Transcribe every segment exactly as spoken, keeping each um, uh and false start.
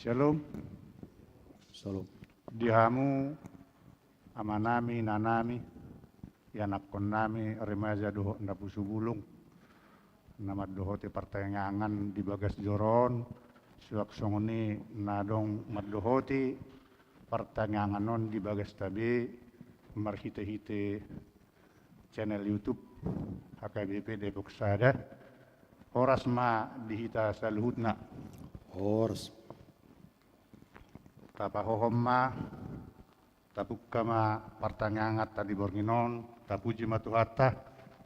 Shalom. Shalom. Di hamu amanami, inanami, ianakkonnami, remaja dohot napusu bulung, na mandohoti partangiangan di bagas joro on, suang songon i na adong mandohoti partangiangan on di bagasta be marhitehite channel YouTube H K B P Depok Sada. Horas ma di hita saluhutna. Horas. Tapahohom ma, tapungka ma partangianganta di borngin on, tapuji ma Tuhanta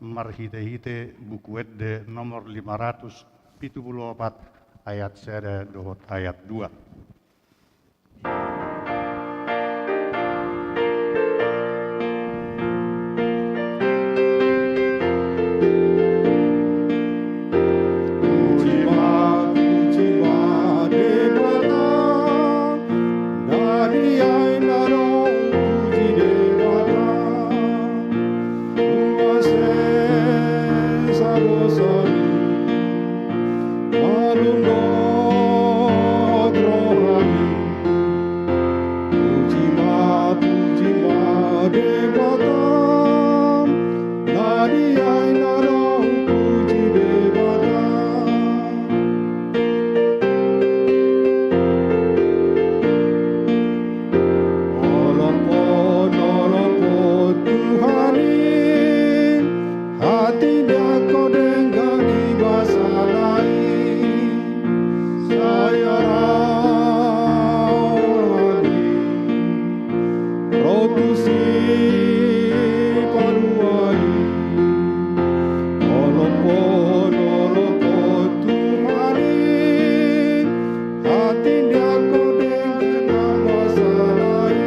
marhitehite Buku Ende nomor lima ratus pitu pulu opat, ayat sada dohot ayat dua. Olophon, olophon Tuhan i, hatindanghon denggan ni basana i, sai ro Tuhan i, ro tu Sipaluari. Olophon, olophon Tuhan i, hatindanghon denggan ni basana i.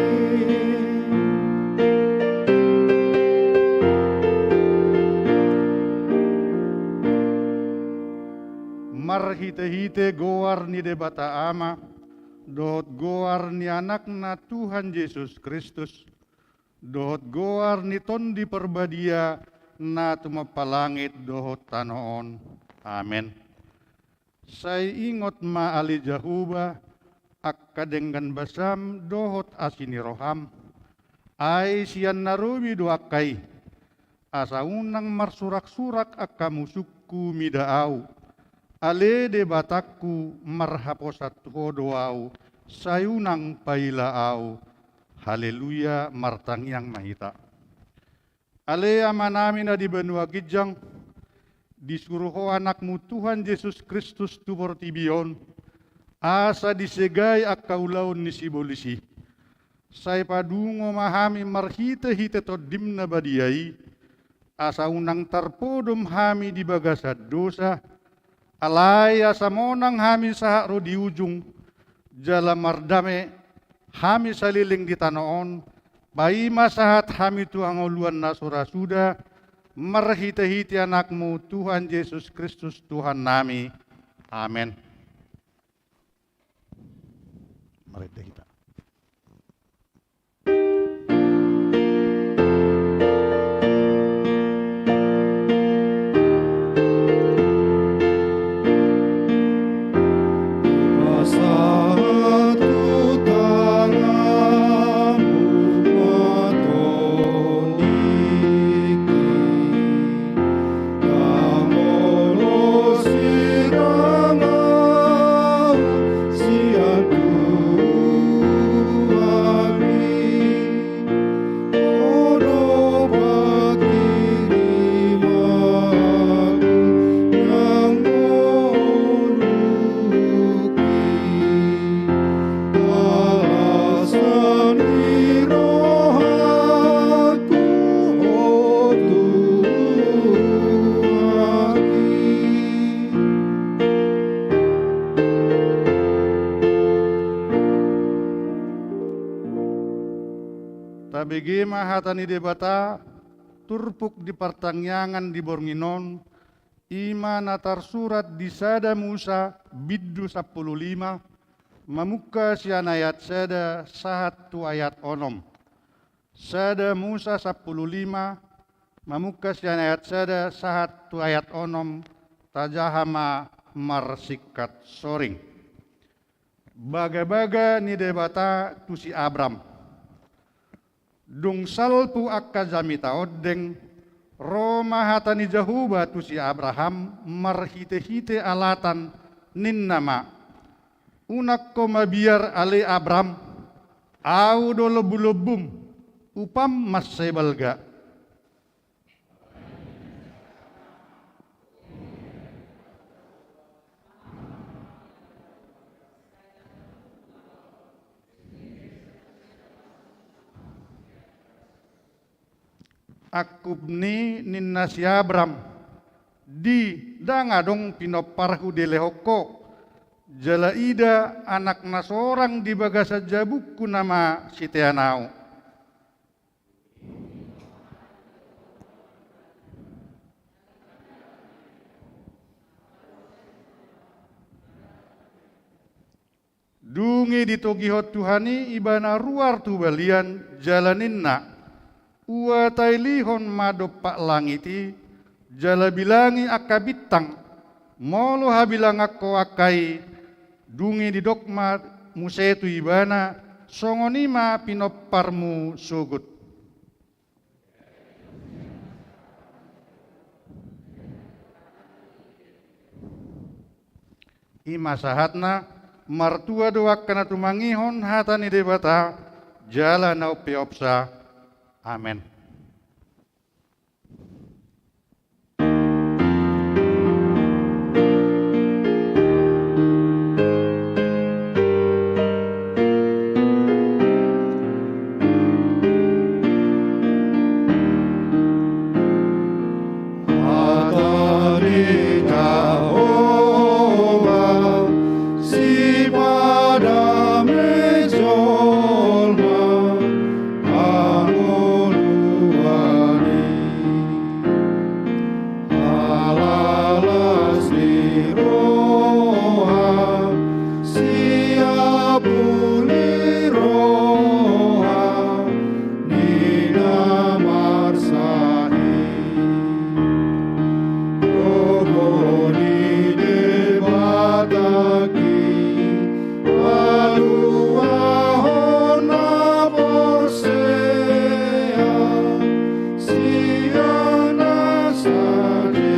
Marhitehite goar ni Debata Ama, dohot goar ni Anakna Tuhan Jesus Kristus, dohot goar ni Tondi Parbadia na tumompa langit dohot tano on. Amen. Sai ingot ma ale Jahowa, angka denggan basam dohot asi ni roham, ai sian na robi do angka i, asa unang marsuraksurak angka musungku mida ahu. Ale Debatangku, marhaposan tu Ho do ahu, sai unang paila ahu. Haleluya. Martangiang ma hita. Ale Amanami na di banua ginjang, disuru Ho Anakmu Tuhan Jesus Kristus tu portibi on, asa disegai angka ulaon ni sibolis i. Sai padungo ma hami marhitehite Tondim na badia i, asa unang tarpodom hami di bagasan dosa, alai asa monang hami sahat ro di ujung, jala mardame hami saleleng di tano on, paima sahat hami tu hangoluan na so ra suda, marhitehite Anakmu Tuhan Jesus Kristus Tuhannami. Amen. Marende hita. Tabege ma hata ni Debata, turpuk di partangiangan di borngin on, i ma na tarsurat di Sada Musa bindu sampulu lima, mamungka sian ayat sada sahat tu ayat onom. Sada Musa sampulu lima, mamungka sian ayat sada sahat tu ayat onom, tajaha ma marsingkat soring. Bagabaga ni Debata tu si Abram. Dung salpu angka jamita ondeng, ro ma hata ni Jahowa tu si Abraham marhitehite alatan, ninna ma: Unang ho mabiar ale Abram, Ahu do lombulombum, upam mansai balga. Angkup ni ninna si Abram, di ndang adong pinomparhu dilehon ho, jala ida anak na sorang di bagasan jabungku nama sitean ahu. Dung i ditogihon Tuhan i ibana ruar tu balian jala ninna: Ua tailihon ma dompak langit i, jala bilangi angka bintang, molo habilangan ho angka i. Dung i didok ma muse tu ibana: Songon i ma pinomparmu sogot. I ma sahatna. Martua do angka na tumangihon hata ni Debata jala na umpeopsa. Amen. Hata ni Jahowa sipadame jolma hangoluan i. Ala las ni roha, siapul ni roha ni na marsahit. Gogo ni Debata i paluahon na porsea sian na sagea.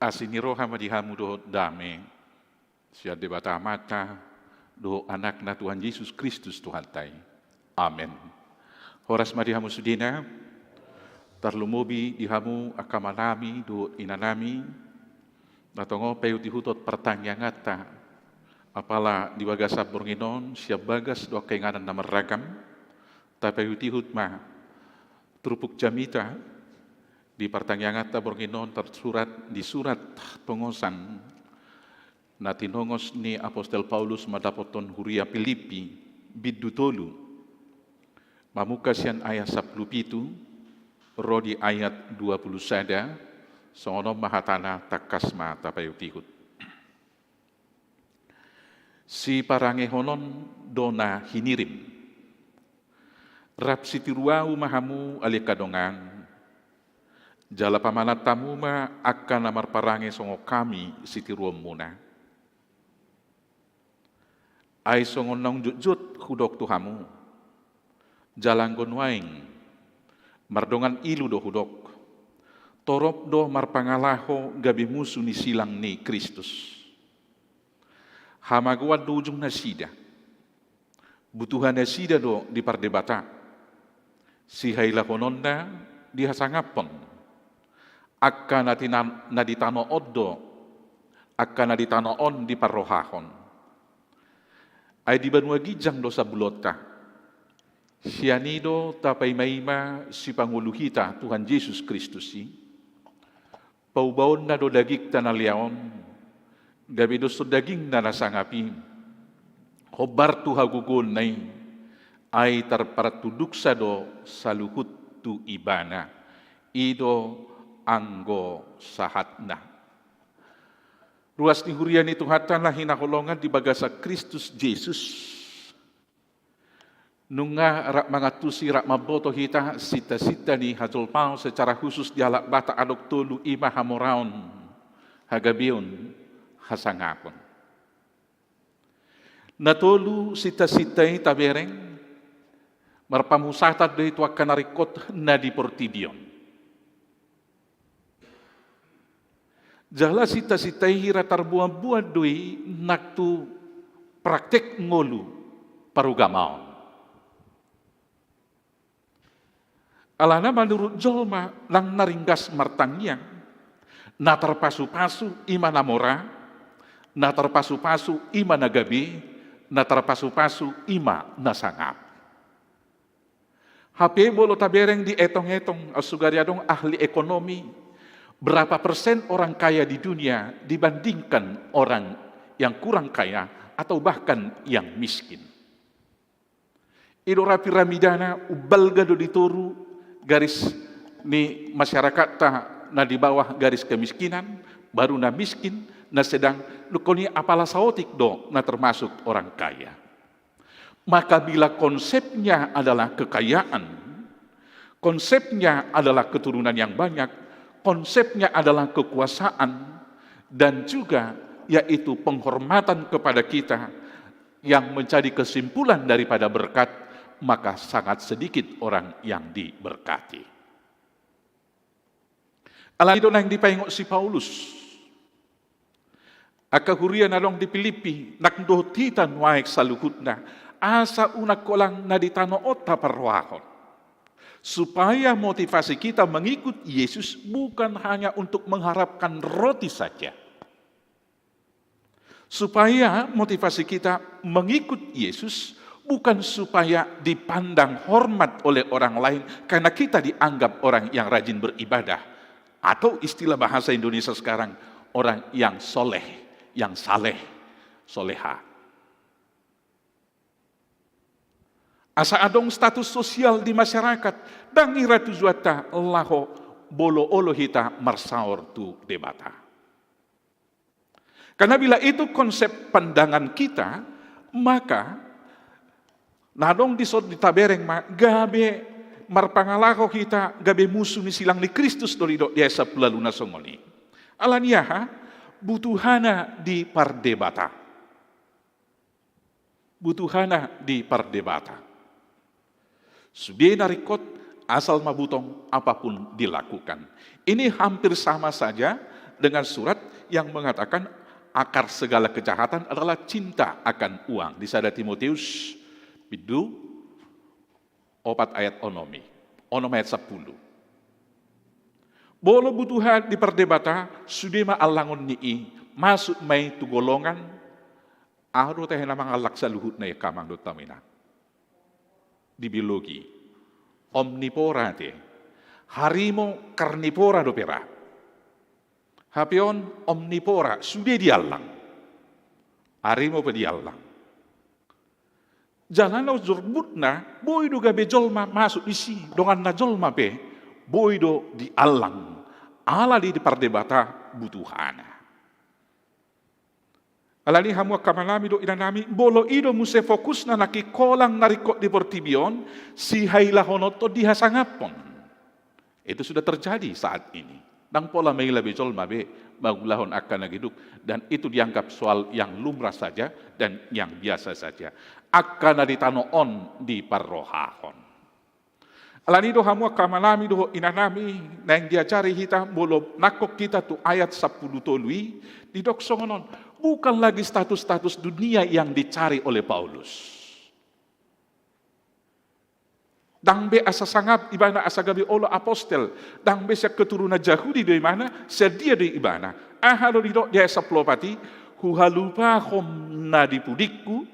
Asi ni roha ma di hamu dohot dame sian Debata Amanta dohot Anakna Tuhan Jesus Kristus Tuhanta i. Amen. Horas ma di hamu sudena, tarlumobi di hamu angka amanami dohot inanami na tongon paihutihuton partangianganta. Apala di bagasan borngin on sian bagas dohot angka inganan na marragam, tapaihutihut ma turpuk jamita di partangianganta borngin on tarsurat di surat tongosan na tinongos ni apostel Paulus mandapothon huria Pilippi, bindu tolu, mamungka sian ayat sampulu pitu ro di ayat dua pulu sada. Songon on ma hatana, tangkas ma tapaihutihut. Siparangehonon do na hinirim. Rap sitiru ahu ma hamu ale angka dongan, jala pamanat hamu ma angka na marparange songon hami sitiruonmuna. Ai songon naung jotjot hudok tu hamu, jala anggo nuaeng mardongan ilu do hudok, Torop do marpangalaho gabe musu ni silang ni Kristus. Hamagoan do ujung nasida. Butuha nasida do di pardebata. Sihailahononna dihasangaphon. Angka na tinan-, na di tano on do, angka na di tano on diparrohahon. Ai di banua ginjang do sabulonta. Sian i do tapaimaima sipangolu hita Tuhan Jesus Kristus i. Paubaonna do dagingta na lea on, gabe doshon dagingna na sangap i, hombar tu hagogoonna i, ai tarpatuduksa do saluhut tu ibana, i do anggo sahatna. Ruas ni huria ni Tuhanta na hinaholongan di bagasan Kristus Jesus. Nunga rap mangantusi, rap mamboto hita sinta-sinta ni hajolmaon secara khusus di halak Batak adong tolu, i ma hamoraon, hagabeon, hasangapon. Na tolu sinta-sinta i tabereng, marpamusatan do i tu angka na ringkot na di portibi on. Jala sinta-sinta i hira tarboan-boan do i nang tu praktek ngolu parugamaon. Alana manurut jolma nang na ringgas martangiang, na tarpasu-pasu i ma na mora, na tarpasu-pasu i ma na gabe, na tarpasu-pasu i ma na sangap. Hape molo tabereng dietong-etong, sugari adong ahli ekonomi, berapa persen orang kaya di dunia dibandingkan orang yang kurang kaya atau bahkan yang miskin? I do ra piramidana, umbalga do di toru garis ni masyarakatta na di bawah garis kemiskinan, baru na miskin, na sedang, nungkon i apala saotik do na termasuk orang kaya. Maka bila konsepnya adalah kekayaan, konsepnya adalah keturunan yang banyak, konsepnya adalah kekuasaan, dan juga yaitu penghormatan kepada kita yang menjadi kesimpulan daripada berkat, maka sangat sedikit orang yang diberkati. Alani do naeng dipaingot si Paulus. Angka huria na adong di Pilippi, nang dohot hita nuaeng saluhutna, asa unang holan na di tano on taparrohahon. Supaya motivasi kita mengikut Yesus bukan hanya untuk mengharapkan roti saja. Supaya motivasi kita mengikut Yesus bukan supaya dipandang hormat oleh orang lain karena kita dianggap orang yang rajin beribadah, atau istilah bahasa Indonesia sekarang, orang yang soleh, yang saleh, soleha. Asa adong status sosial di masyarakat, ndang i ra tujuanta laho molo olo hita marsaor tu Debata. Karena bila itu konsep pandangan kita, maka na adong dison di tabereng ma gabe marpangalaho hita gabe musu ni silang ni Kristus do didok di ayat sampulu ualu na songon i. Alani aha? Butuhana di pardebata. Butuhana di pardebata. Sude na ringkot, asal ma butong, apapun dilakukan. Ini hampir sama saja dengan surat yang mengatakan akar segala kejahatan adalah cinta akan uang. Di sada Timoteus bindu opat ayat onom i, onom ayat sampulu. Molo butuha di pardebata, sude ma allangon ni i, masuk ma i tu golongan, aha do tahe na mangallak saluhutna i, angka amang dohot inang? Di biologi, omnivora ate. Harimo karnivora dope ra. Hape on omnivora, sude diallang. Harimo pe diallang. Jala na jorbutna, boi do gabe jolma masuk disi, donganna jolma pe, boi do diallang. Alani di pardebata butuhana. Alani hamu angka amanami dohot inanami, molo i do muse fokusna nangkin holan na ringkot di portibi on, sihailahononta dihasangaphon. Itu sudah terjadi saat ini. Ndang pola maila be jolma be mangulahon angka na geduk, dan itu dianggap soal yang lumrah saja dan yang biasa saja. Angka na di tano on diparrohahon. Alani do hamu angka amanami dohot inanami, naeng diajari hita molo nangkok hita tu ayat sampulu tolu i, didok songon on, bukan lagi status-status dunia yang dicari oleh Paulus. Ndang be asa sangap ibana asa gabe olo apostel, ndang be sian keturunan Jahudi do ibana, sian dia do ibana. Aha do didok di ayat sampulu opat i, huhalupahon na di pudingku,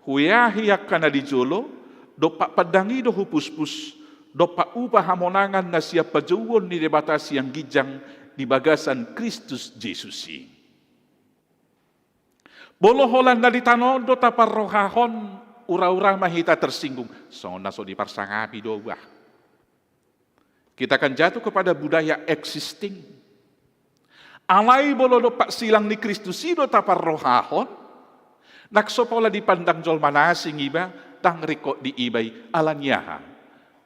hueahi angka na di jolo, dompak pandang i do hupuspus, dompak upa hamonangan na sian pajouon ni Debata sian ginjang di bagasan Kristus Jesus i. Molo holan na di tano on do taparrohahon, ura-ura ma hita tersinggung. Songon na so diparsangapi do bah. Kita akan jatuh kepada budaya existing. Alai molo dompak silang ni Kristus i do taparrohahon, nang so pola dipandang jolma na asing iba, ndang ringkot diiba i, alani aha?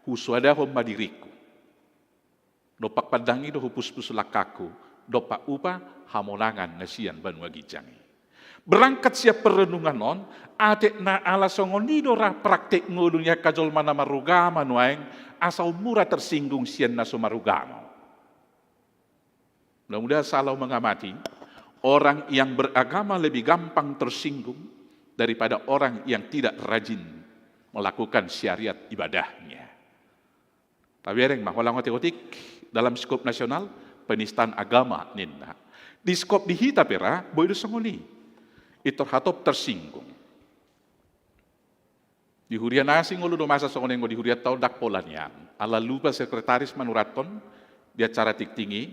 Husoadahon ma diringku. Dompak pandang i do hupuspus langkangku, dompak upa hamonangan na sian banua ginjang i. Berangkat sian perenungan on, atik na ala songon i do ra praktek ngolu ni angka jolma na marugama nuaeng, asa ummu ra tersinggung sian na so marugama. Mudah-mudahan salah mengamati, orang yang beragama lebih gampang tersinggung daripada orang yang tidak rajin melakukan syariat ibadahnya. Tabereng ma, holan otik-otik dalam skop nasional, penistaan agama ninna. Di skop di hita pe ra, boi do songon i. Pintor hatop tersinggung. Di huria na asing olo do masa songon i, anggo di hurianta on ndang pola nian. Ala lupa sekretaris manurathon di acara tingting i,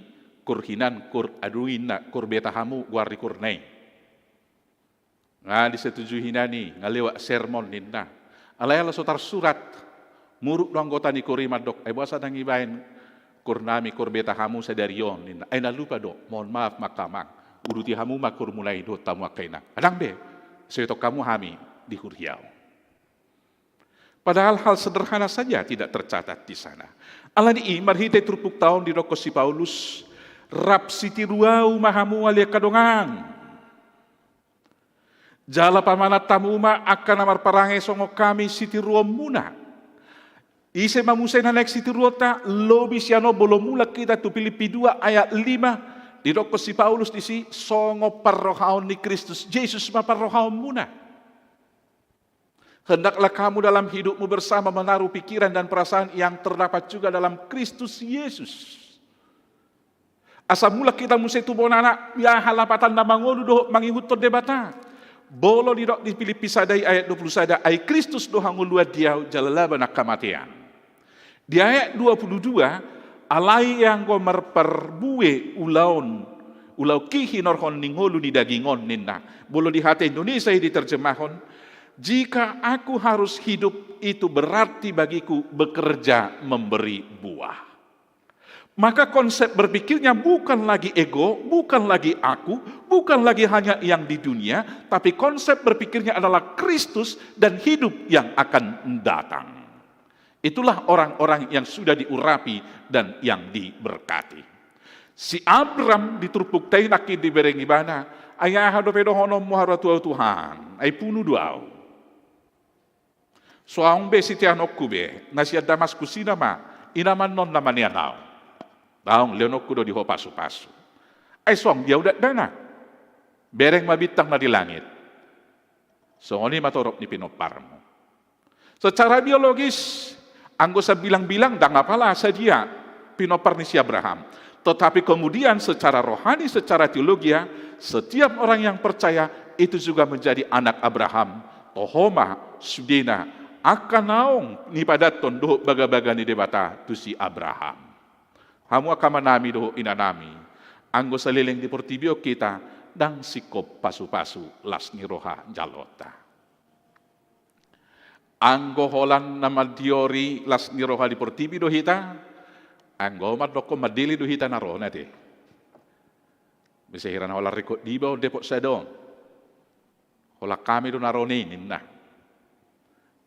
kur hinan, kur adu inna, kur beta hamu, goar ni kurna i. Nga disetujui hinan i, nga lewat sermon ninna. Alai ala so tarsurat, muruk do anggota ni kur i mandok, ai boasa ndang ibaen kur nami, kur beta hamu sadari on ninna. Ai na lupa do, mohon maaf ma angka amang. Uduti hamu ma kurmuna i dohot hamu angka inang. Ndang be, so itong hamu hami di huria on. Padahal hal sederhana saja tidak tercatat di sana. Alani i marhite turpukta on didokkon si Paulus, rap sitiru ahu ma hamu ale angka dongan. Jala pamanat hamu ma angka na marparange songon hami sitiruonmuna. Ise ma muse na naeng sitiruonta? Lobi sian on molo mulak hita tu Pilippi dua ayat lima, didokkon si Paulus disi, songon parrohaon ni Kristus Jesus ma parrohaonmuna. Hendaklah kamu dalam hidupmu bersama menaruh pikiran dan perasaan yang terdapat juga dalam Kristus Yesus. Asa mulak hita muse tu bonana, ia halapatanna mangolu dohot mangihuthon Debata. Molo didok di Pilippi sada i ayat dua pulu sada, ai Kristus do hangoluan di ahu jala laba nang hamatean. Di ayat dua pulu dua, alai anggo marparbue ulaon, ulaonki hinorhon ni ngolu ni daging on ninna. Molo di hata Indonesia i diterjemahon, jika aku harus hidup, itu berarti bagiku bekerja memberi buah. Maka konsep berpikirnya bukan lagi ego, bukan lagi aku, bukan lagi hanya yang di dunia, tapi konsep berpikirnya adalah Kristus dan hidup yang akan datang. Itulah orang-orang yang sudah diurapi dan yang diberkati. Si Abram di turpukta i nangkin dibereng ibana, ai aha dope dohononmu haroa tu ahu Tuhan, ai punu do ahu. So adong be siteanonku be, na sian Damaskus i nama, i nama annon na manean ahu. Daong, lehononku do di ho pasupasu. Ai suang dia udat dana. Bereng ma bintang na di langit. Songon i ma torop ni pinomparmu. Secara biologis, anggo sabilang-bilang ndang apala sadia pinompar ni si Abraham. Tetapi kemudian secara rohani, secara teologia, setiap orang yang percaya itu juga menjadi anak Abraham. Toho ma sudena angka naung nipadathon dohot bagabaga ni Debata tu si Abraham. Hamu angka amanami dohot inanami, anggo saleleng di portibi on hita, ndang singkop pasupasu las ni roha jaloonta. Anggo holan na mandiori las ni roha di portibi do hita, anggo mandokkon mandele do hita na ro na te. Bisa hira na holan ringkot diba on depot sada on. Holan hami do na ro ni ninna.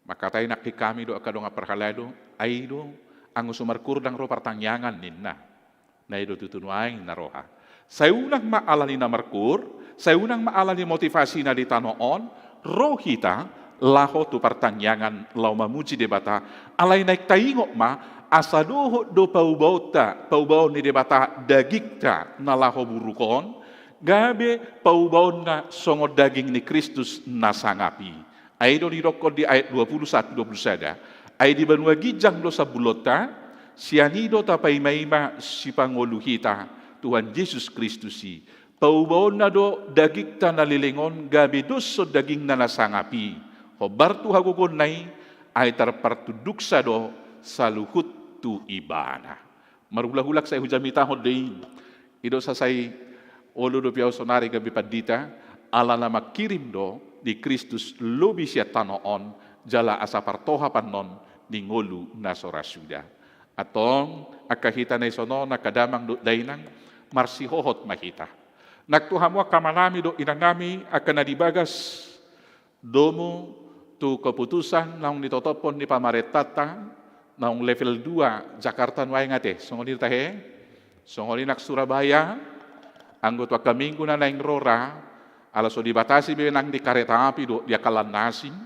Mangkatai nangkin hami do angka dongan parhalado, ai do, anggo so markur ndang ro partangiangan ninna. Na i do tutu nuaeng na roha. Sai unang ma ala ni na markur, sai unang ma ala ni motivasi na di tano on, ro hita, laho tu partangiangan laho mamuji Debata. Alai naeng taingot ma, asa dohot do paubaonta, paubaon ni Debata dagingta na laho buruk on, gabe paubaonna songon daging ni Kristus na sangap i. Ai do didokkon di ayat dua puluh satu, dua puluh sada. Ai di banua ginjang do sabulonta, sian i do tapaimaima sipangolu hita, Tuhan Jesus Kristus i. Paubaonna do dagingta na leleng on gabe doshon dagingna na sangap i. Hombar tu hagogoonna i, ai tarpartunduksa do saluhut tu ibana. Marulahulak sai hujamitahon do i. I do sasai olo dope au saonari gabe pandita, ala na mangkirim do di Kristus lobi sian tano on, jala asa partohapannon ni ngolu na so ra suda. Antong, angka hita na i sonon, angka damang dohot dainang, marsihohot ma hita. Nang tu hamu angka amanami dohot inangnami, angka na di bagas domu tu keputusan naung nitotophon ni pamarentanta, naung level dua Jakarta nuaeng ate, songon i tahe, songon i nang Surabaya, anggo tu angka minggu na naeng ro ra, ala so dibatasi be nang di kareta api dohot di angka lanasing,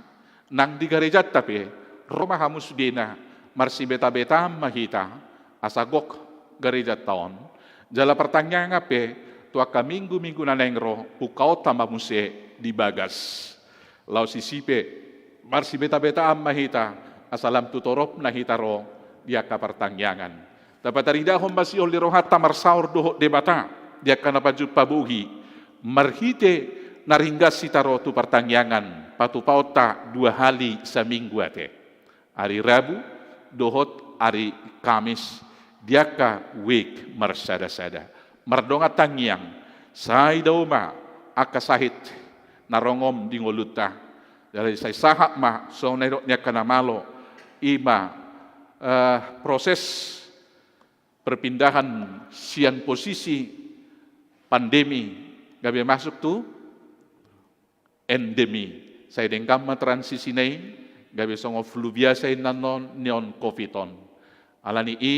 nang di garejanta pe, ro ma hamu sudena, marsibeta-betaan ma hita, asa gok garejanta on. Jala partangiangan pe, tu angka minggu-minggu na naeng ro, bukaonta ma muse di bagas. Laos disi pe, marsibeta-betaan ma hita, asa lam tu toropna hita ro, di angka partangiangan. Tapataridahon ma sihol ni rohanta marsaor dohot Debata, di angka na pajumpa bohi, marhite na ringgas hita ro tu partangiangan, patupaonta dua hali saminggu ate. Ari Rabu, dohot ari Kamis, di angka wijk marsada-sada. Mardongan tangiang, sai dao ma angka sahit na rongom di ngolunta. Jadi sai sahat ma, songon na nidok ni angka na malo, i ma, eh, proses perpindahan sian posisi pandemi, gabe masuk tu endemi. Sai denggan ma transisi na i, gabe songon flu biasa inna annon nion covid on. Alani i,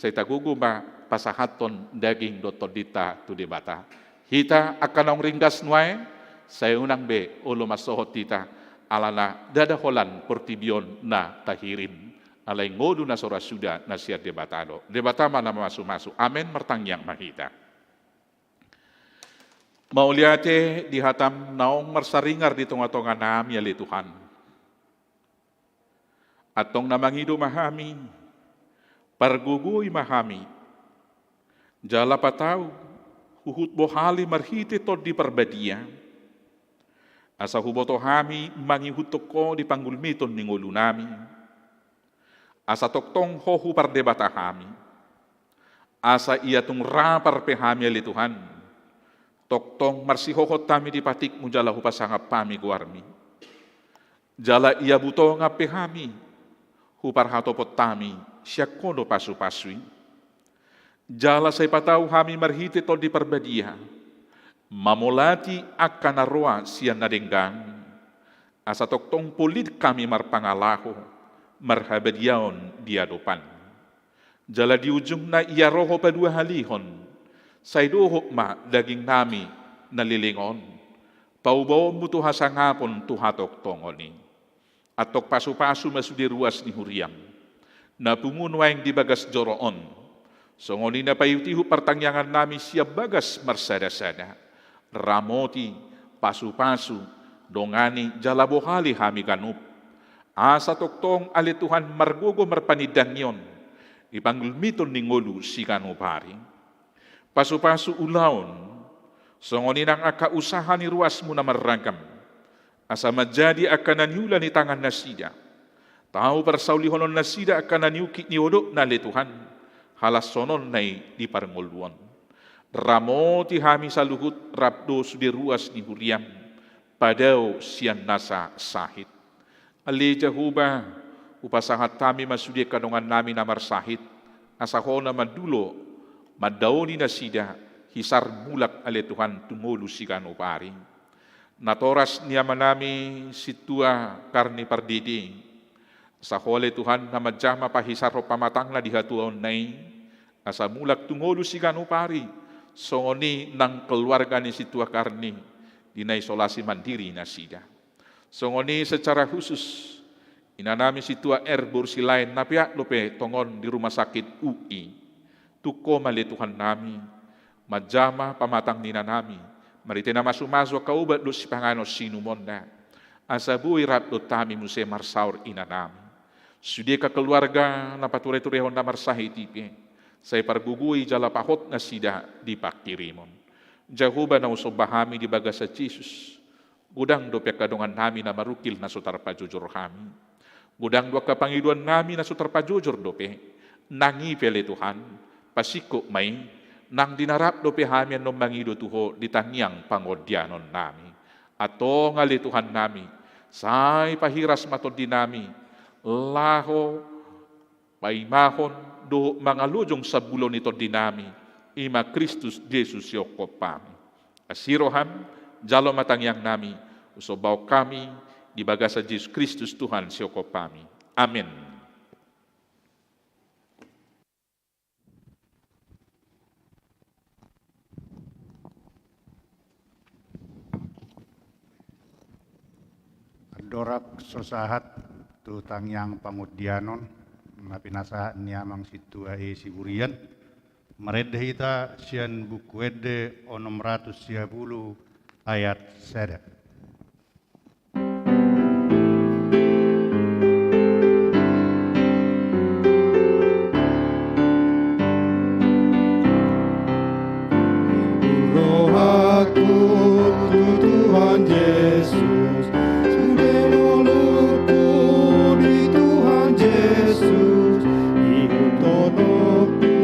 sai tagogo ma pasahathon daging dohot tondinta tu Debata. Hita angka naung ringgas nuaeng, sai unang be olo mansohot hita, alana ndada holan portibi on na tahirim. Alai ngolu na so ra suda na sian Debata do. Debata ma na mamasu-masu. Amen, martangiang ma hita. Mauliate di hatam naung marsaringar di tonga-tonga nami ale Tuhan. Antong na mangido ma hami, pargogoi ma hami, jala patau huhut bohali marhite Tondi Parbadia, asa huboto hami mangihuthon Ho di panggulmiton ni ngolu nami, asa tongtong Ho hupardebata hami. Asa ia tung ra parpe hami ale Tuhan, tongtong marsihohot hami di patik-Mu jala hupasangap hami goar-Mi. Jala ia butongan pe hami, huparhatopot hami sian Ho do pasu-pasu i. Jala sai patau hami marhite Tondi Parbadia, mamolati angka na roa sian na denggan, asa tongtong polin hami marpangalaho, marhabadiaon di adopan. Jala di ujungna ia ro Ho paduahalihon, sai dohot ma daging nami na leleng on, paubaon-Mu tu hasangapon tu hatongtongon i. Antong pasu-pasu ma sude ruas ni huria-M, na pungu nuaeng di bagas joro on, songon i na paihut-ihut partangiangan nami sian bagas marsada-sada. Ramoti, pasu-pasu, dongani jala bohali hami ganup. Asa tongtong ale Tuhan margogo marpanindangion di panggulmiton ni ngolu siganup ari. Pasu-pasu ulaon, songon i nang angka usaha ni ruas-Mu na marragam, asa manjadi angka na niula ni tangan nasida. Tau parsaulihonon nasida angka na niungkit ni odopna ale Tuhan, halashononna i di parngoluon. Ramoti hami saluhut rap do sude ruas ni huria-M, padao sian nasa sahit. Ale Jahowa, hupasahat hami ma sude angka dongan nami na marsahit, asa Ho na mandulo, mandaoni nasida, hisar mulak ale Tuhan tu ngolu siganup ari. Natoras ni amanami sintua Karni Pardede, asa Ho ale Tuhan na manjama pahisarhon pamatangna di hatuaonna i, asa mulak tu ngolu siganup ari, songon i nang keluarga ni sintua Karni, di na isolasi mandiri nasida. Songon i secara khusus, inanami Sintua R boru Silaen na peak dope tongon di rumah sakit U I. Tung Ho ma ale Tuhannami, manjama pamatang ni inanami, marhite na masumasu angka obat dohot sipanganon sinumonna. Asa boi rap dohot hami muse marsaor inanami. Sude angka keluarga na patureturehon na marsahit i pe, sai pargogoi jala pahot nasida di pangkirimon. Jahowa na husomba hami di bagasan Jesus, godang dope angka dongannami na marungkil na so tarpajojor hami. Godang do angka pangidoannami na so tarpajojor dope. Nang i pe ale Tuhan, pasingkop ma i, nang di na rap dope hami annon mangido tu Ho di tangiang pangondianonnami. Antong ale Tuhannami, sai pahiras ma tondinami, laho paimahon dohot mangalojong sambulo ni tondinami, i ma Kristus Jesus sihophopami. Asi roham, jalo ma tangiangnami, husombahon hami di bagasan Jesus Kristus Tuhan sihophopami. Amen. Andorang so sahat tu tangiang pangondianon na pinasahat ni Amang Sintua i Siburian, marende hita sian Buku Ende onom ratus sia pulu ayat sada. Rohangku tu Tuhan Jesus, sude ngolungku di Tuhan Jesus, ihut totopku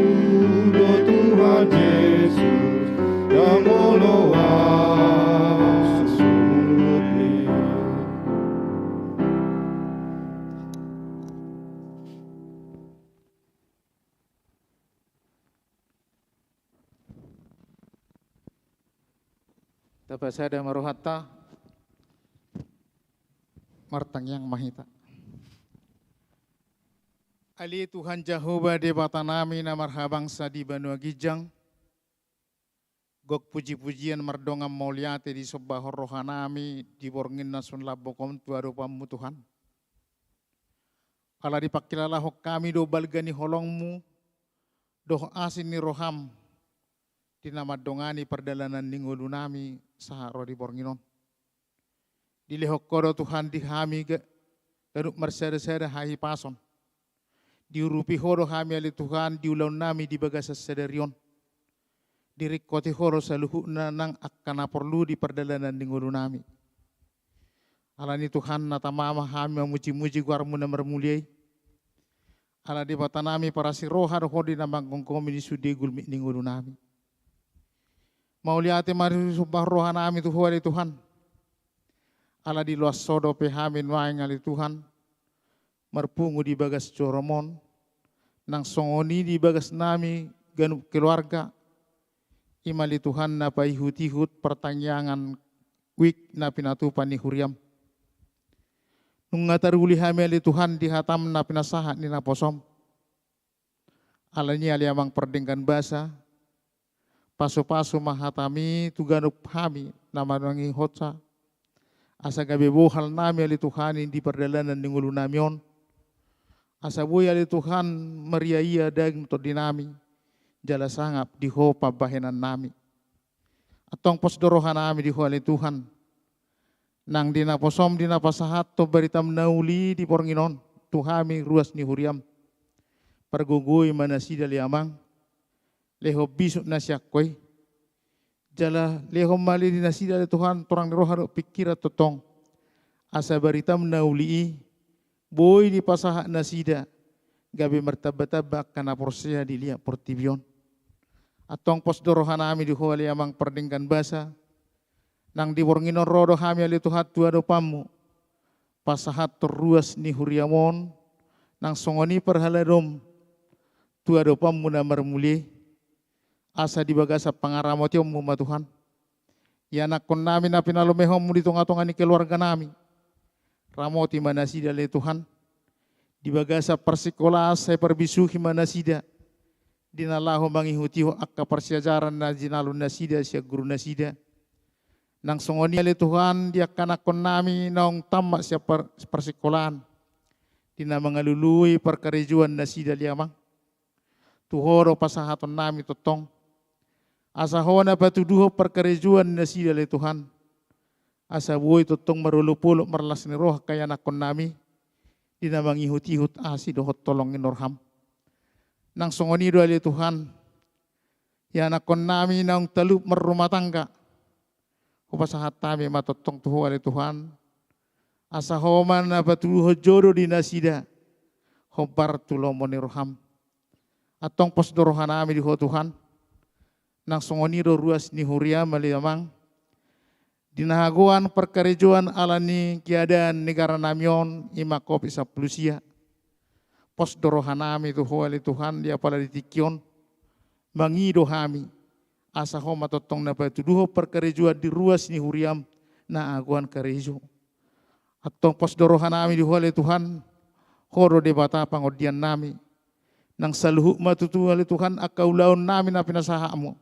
do Tuhan Jesus, jala molo ahu sude. Tapasada ma rohanta, martangiang ma hita. Ale Tuhan Jahowa Debatanami na marhabangsa di banua ginjang, gok pujipujian mardongan mauliate disombahon rohanami di borngin na sun lambok on tu adopanmu Tuhan. Ala dipangkilalahon hami do balga ni holongmu, dohot asi ni roham, di na mandongani pardalanan ni ngolunami sahat ro di borngin on. Dilehon Ho do Tuhan di hami ga-, ganup marsadasada hahipason. Diurupi Ho do hami ale Tuhan di ulaonnami di bagasan sadari on. Diringkoti Ho do saluhutna nang angka na porlu di pardalanan ni ngolunami. Alani Tuhan na tama ma hami mamujimuji goarmu na marmulia i. Ala Debatanami parasi roha do Ho di na manggomgomi di sude gulmit ni ngolunami. Mauliate ma disombahon rohanami tu Ho ale Tuhan. Ala diloas Ho dope hami nuaeng ale Tuhan, marpungu di bagas jorom on, nang songon i di bagasnami ganup keluarga, i ma ale Tuhan na paihutihut partangiangan wijk na pinatupa ni huriam. Nunga taruli hami ale Tuhan di hatam na pinasahat ni naposom. Alani i ale Amang pardenggan basa, pasupasu ma hatami tu ganup hami na manangihonsa, asa gabe bohalnami ale Tuhan i di pardalanan ni ngolunami on, asa boi ale Tuhan mariaia daging tondinami, jala sangap di Ho pambahenannami. Antong pos do rohanami di Ho ale Tuhan. Nang di naposom di na pasahathon baritam na uli di borngin on, tu hami ruas ni huriam. Pargogoi ma nasida ale Amang. Lehon bisuk na sian Ho i. Jala lehon ma ale di nasida ale Tuhan torang ni roha dohot pingkiran tongtong. Asa baritam na uli i, boi dipasahat nasida, gabe martambatamba angka na porsea di liat portibi on. Antong pos do rohanami di Ho ale Amang pardenggan basa, nang di borngin on ro do hami ale Tuhan tu adopanmu, pasahathon ruas ni huriam on, nang songon i parhalado tu adopanmu na marmulia i, asa di bagasan pangaramotionmu ma Tuhan. Ianakkonnami na pinalumehonmu di tongatonga ni keluarganami. Ramoti ma nasida ale Tuhan. Di bagasan parsikolaan sai parbisuhi ma nasida. Di na laho mangihutihon angka parsiajaran na jinalo nasida sian guru nasida. Nang songon i ale Tuhan di angka anakkonnami naung tammat sian par-, parsikolaan, di na mangalului parkarejoan nasida ale Amang, tu Ho do pasahatonnami tongtong, asa Ho na patuduhon parkarejoan nasida ale Tuhan, asa boi tongtong marolopolop marlas ni roha angka anakkonnami, di na mangihutihut asi dohot holong ni roham. Nang songon i do ale Tuhan, ianakkonnami naung talup marrumah tangga, hupasahat hami ma tongtong tu Ho ale Tuhan, asa Ho ma na patuduhon jodoh di nasida, hombar tu lomo ni roham. Antong pos do rohanami di Ho Tuhan, nang songon i do ruas ni huriam ale Amang, di na hagoan parkarejoan ala ni keadaan negaranami on, i ma Covid sampulu sia. Pos do rohanami tu Ho ale Tuhan, di apala di tingki on, mangido hami, asa Ho ma tongtong na patuduhon parkarejoan di ruas ni huriam na hagoan karejo. Antong pos do rohanami di Ho ale Tuhan, Ho do Debata pangondiannami. Nang saluhut ma tutu ale Tuhan angka ulaonnami na pinasahatmu,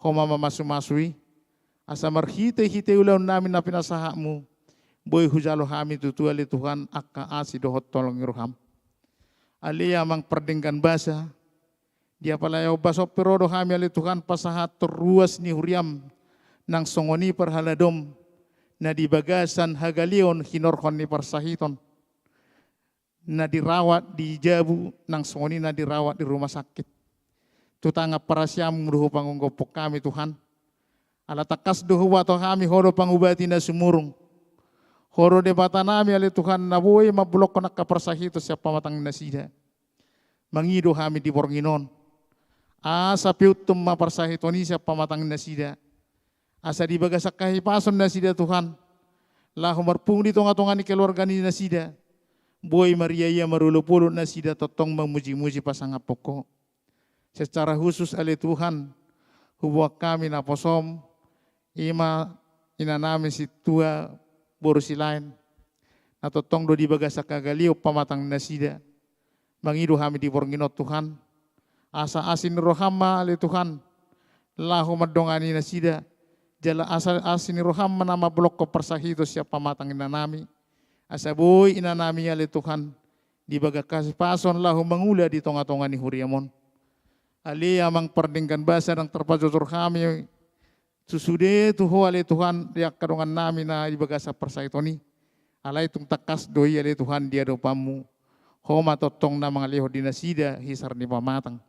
Ho ma mamasumasu i, asa marhitehite ulaonnami na pinasahatmu, boi hujalo hami tutu ale Tuhan angka asi dohot holong ni roham. Ale Amang pardenggan basa, di apala ombas on pe ro do hami ale Tuhan pasahathon ruas ni huriam, nang songon i parhaladom, na di bagasan hagaleon hinorhon ni parsahiton, na dirawat di jabu, nang songon i na dirawat di rumah sakit. Tu tangan parasianmu do hupagophop hami Tuhan. Ala tangkas do huboto hami Ho do pangubati na sumurung. Ho do Debatanami ale Tuhan na boi mambolongkon angka parsahiton sian pamatang nasida. Mangido hami di borngin on, asa peuthon ma parsahiton i sian pamatang nasida, asa di bagasan hahipason nasida Tuhan, laho marpungu di tongatonga ni keluarga ni nasida, boi mariaia marolopolop nasida tongtong mamujimuji pasangaphon Ho. Secara khusus ale Tuhan, huboan hami naposom, i ma inanami sintua boru Silaen, na tongtong do di bagasan hagaleon pamatang nasida. Mangido hami di borngin on Tuhan, asa asi ni roham ma ale Tuhan, laho mandongani nasida, jala asa asi ni roham ma na mambolongkon parsahiton sian pamatang inanami, asa boi inanami ale Tuhan, di bagasan hahipason laho mangula di tongatonga ni huriam on. Ale Amang pardenggan basa, nang tarpajojor hami tu sude tu Ho ale Tuhan di angka dongannami na di bagasan parsahiton i. Alai tung tangkas do i ale Tuhan di adopanmu, Ho ma tongtong na mangalehon di nasida hisar ni pamatang.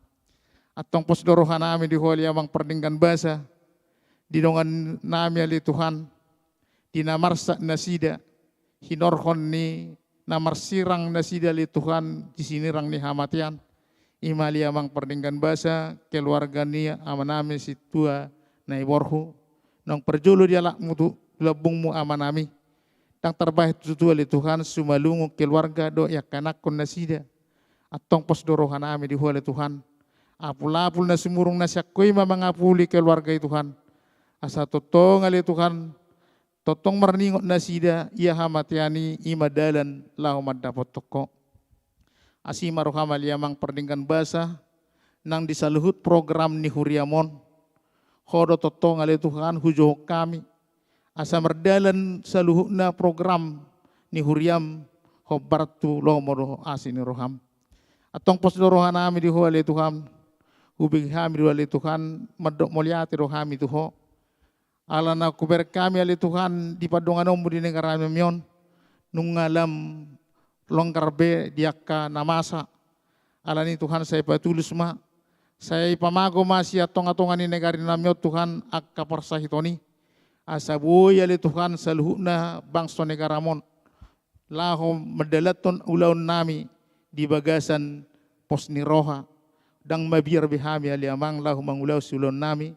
Antong pos do rohanami di Ho ale Amang pardenggan basa, di dongannami ale Tuhan, di na marsak nasida hinorhon ni na marsirang nasida ale Tuhan di sinirang ni hamatean. I ma ale Amang pardenggan basa keluarga ni amanami sintua na i borhu, naung parjolo dialapmu tu lambungmu amanami. Ndang tarbahen tutu ale Tuhan sumalungun keluarga dohot angka anakkon nasida. Antong pos do rohanami di Ho ale Tuhan, apulapul na sumurung na sian Ho i ma mangapuli keluarga i Tuhan, asa tongtong ale Tuhan, tongtong marningot nasida ia hamatean i, i ma dalan laho mandapothon Ho. Asi ma roham ale Amang pardenggan basa, nang di saluhut program ni huriam on, Ho do tongtong ale Tuhan hujouhon hami, asa mardalan saluhutna program ni huriam hombar tu lomo dohot asi ni roham. Antong pos do rohanami di Ho ale Tuhan, hubege hami do ale Tuhan, mandok mauliate do hami tu Ho. Ala na hubereng hami ale Tuhan di pandonganonmu di negarami on, nunga lam longgar be di angka na masa. Alani Tuhan sai patulus ma, sai pamago ma sian tongatonga ni negarinami on Tuhan angka parsahiton i. Asa boi ale Tuhan saluhutna bangso negaram on laho mandalanhon ulaonnami di bagasan pos ni roha. Ndang mabiar be hami ale Amang laho mangulahon ulaonnami,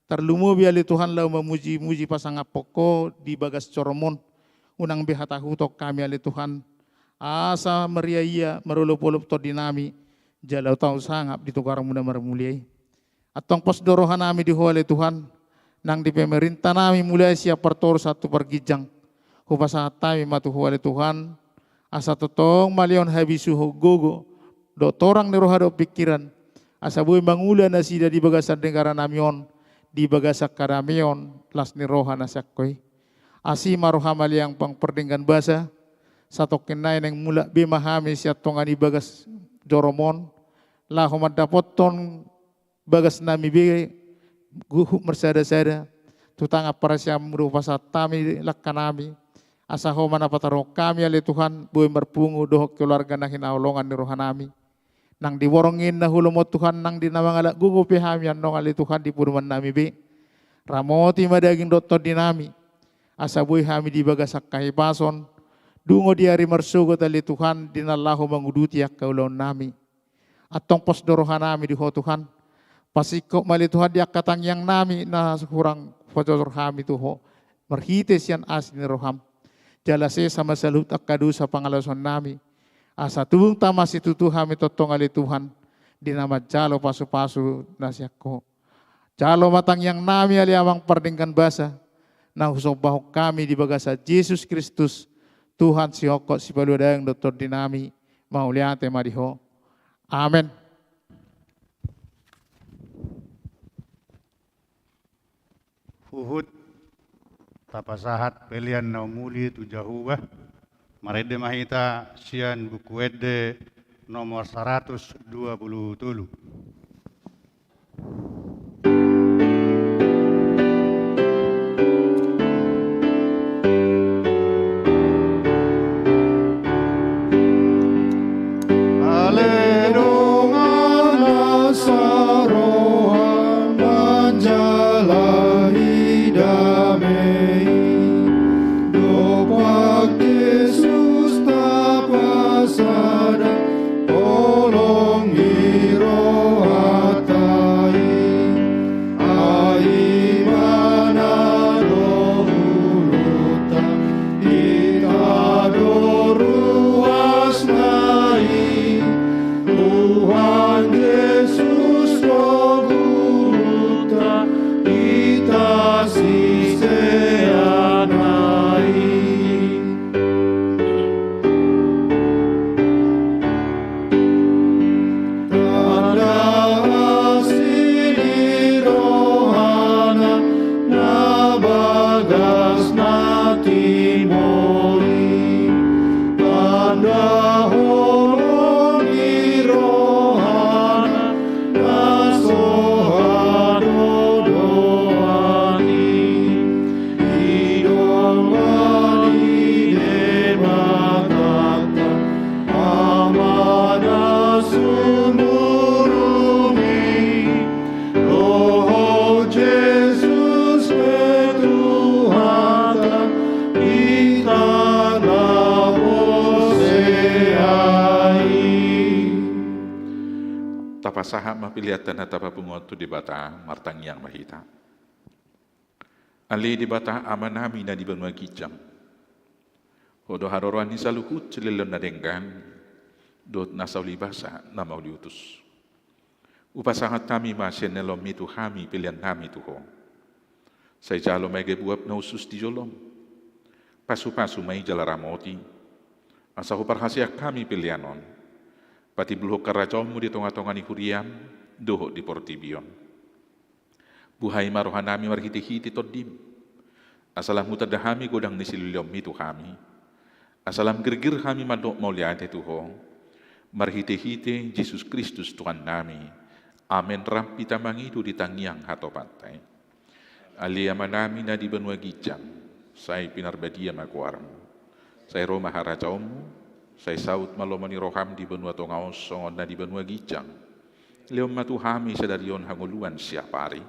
tarlumobi ale Tuhan laho mamujimuji pasangaphon Ho di bagas joroM on. Unang be hatahuton hami ale Tuhan, asa mariaia marolopolop tondinami, jala tau sangap di togarMu na marmulia i. Antong pos do rohanami di Ho ale Tuhan, nang di pemerintahnami mulai sian partoru sahat tu parginjang. Hupasahat hami ma tu Ho ale Tuhan, asa tongtong ma lehon habisuhon gogo dohot torang ni roha dohot pingkiran, asa boi mangula nasida di bagasan negaranami on, di bagasan hadameon las ni roha na sian Ho i. Asi ma roham ale Amang Pardenggan Basa, satongkin nai naeng mulak be ma hami sian tonga ni bagas jorom on, laho mandapothon bagasnami be, gokhon marsadasada, tu tangan parasianMu do pasahat hami langkanami, asa Ho ma na pataruhon hami ale Tuhan, boi marpungu dohot keluarga na hinaholongan ni rohanami. Nang di borngin na ulaon Tuhan, nang di na mangalap gogo pe hami annon ale Tuhan di podumannami be. Ramoti ma daging dohot tondinami, asa boi hami di bagasan hahipason, dungo di ari marsogot ale Tuhan di na laho manguduti angka ulaonnami. Antong pos do rohanami di Ho Tuhan. Pasingkop ma ale Tuhan di angka tangiangnami na hurang pajojor hami tu Ho marhite sian asi ni roham. Jala sesa ma saluhut angka dosa pangalaosionnami. Asa tung tama situtu hami tongtong ale Tuhan, di na manjalo pasupasu na sian Ho. Jalo ma tangiangnami ale Amang Pardenggan Basa, na husombahon hami di bagasan Jesus Kristus, Tuhan sihophop sipalua daging dohot tondinami, mauliate ma di Ho. Amen. Huhut tapasahat pelean na umuli tu Jahowa, marende ma hita sian Buku Ende nomor saratus dua pulu tolu. Ale dongan na saroha manjalahi dame i, dompak Jesus tapasada holong ni rohanta i. Ai Ibana do uluta, hita do ruasna i. Tuhan Jesus do guruta, hita siseanna i. Tanda asi ni rohana na bagas na timbo i, tanda holong ni rohana na so hadodoan i. Didongani Debata Ama na sumurung i, dohot Jesus pe Tuhanta, hita na porsea i. Tapasahat ma pelean na tapapungu tu Debata, martangiang ma hita. Ale Debata Amanami na di banua ginjang, Ho do haroroan ni saluhut silehon na denggan dohot na saulibasa na mauliutus. Hupasahat hami ma sian ni loanMi tu hami peleannami tu Ho. Sai jalo ma i gabe uap na hushus di joloM. Pasupasu ma i jala ramoti, asa huparhaseang hami pelean on, patimbulhon harajaonMu di tongatonga ni huriaM dohot di portibi on. Buhai ma rohanami marhitehite TondiM, asa lam hutanda hami godang ni silehonMi tu hami, asa lam girgir hami mandok mauliate tu Ho, marhitehite Jesus Kristus Tuhannami. Amen. Rap hita mangido di tangiang hatopanta i. Ale Amanami na di banua ginjang, sai pinarbadia ma goarMu. Sai ro ma harajaonMu. Sai saut ma lomo ni rohaM di banua tonga on songon na di banua ginjang. Lehon ma tu hami sadari on hangoluan siapari.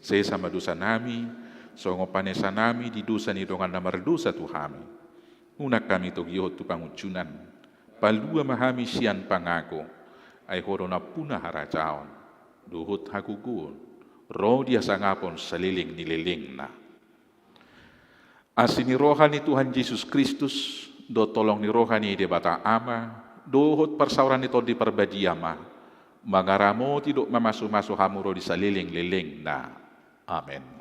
Sesa ma dosanami, songon panesanami di dosa ni dongan na mardosa tu hami. Unang hami togihon tu pangunjunan. Palua ma hami sian pangago. Ai Ho do nampuna harajaon dohot hagogoon, ro di hasangapon saleleng ni lelengna. Asi ni roha ni Tuhan Jesus Kristus, dohot holong ni roha ni Debata Ama, dohot parsaoran ni Tondi Parbadia ma mangaramoti dohot mamasumasu hamu ro di saleleng lelengna. Amen.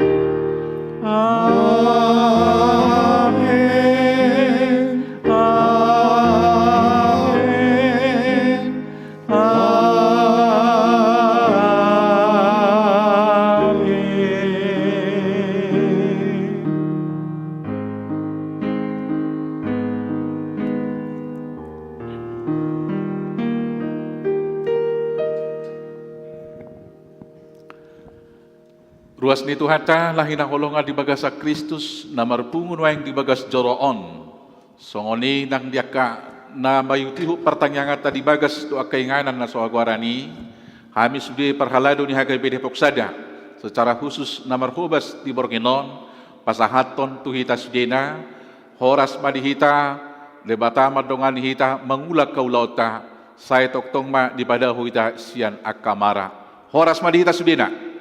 Amen. Amen. Amen. Ruas ni Tuhanta, na hinaholongan di bagasan Kristus, na marpungu nuaeng di bagas joro on. Songon i nang di angka na maiutihut partangianganta di bagas tu angka inganan na so hagoaran i, hami sude parhalado ni H K B Depok Sada, secara khusus na marhobas di borngin on, pasahathon tu hita sudena, horas ma di hita, Debata mandongani hita mangula angka ulaonta, sai tongtong ma dipadao hita sian angka mara. Horas ma di hita sudena.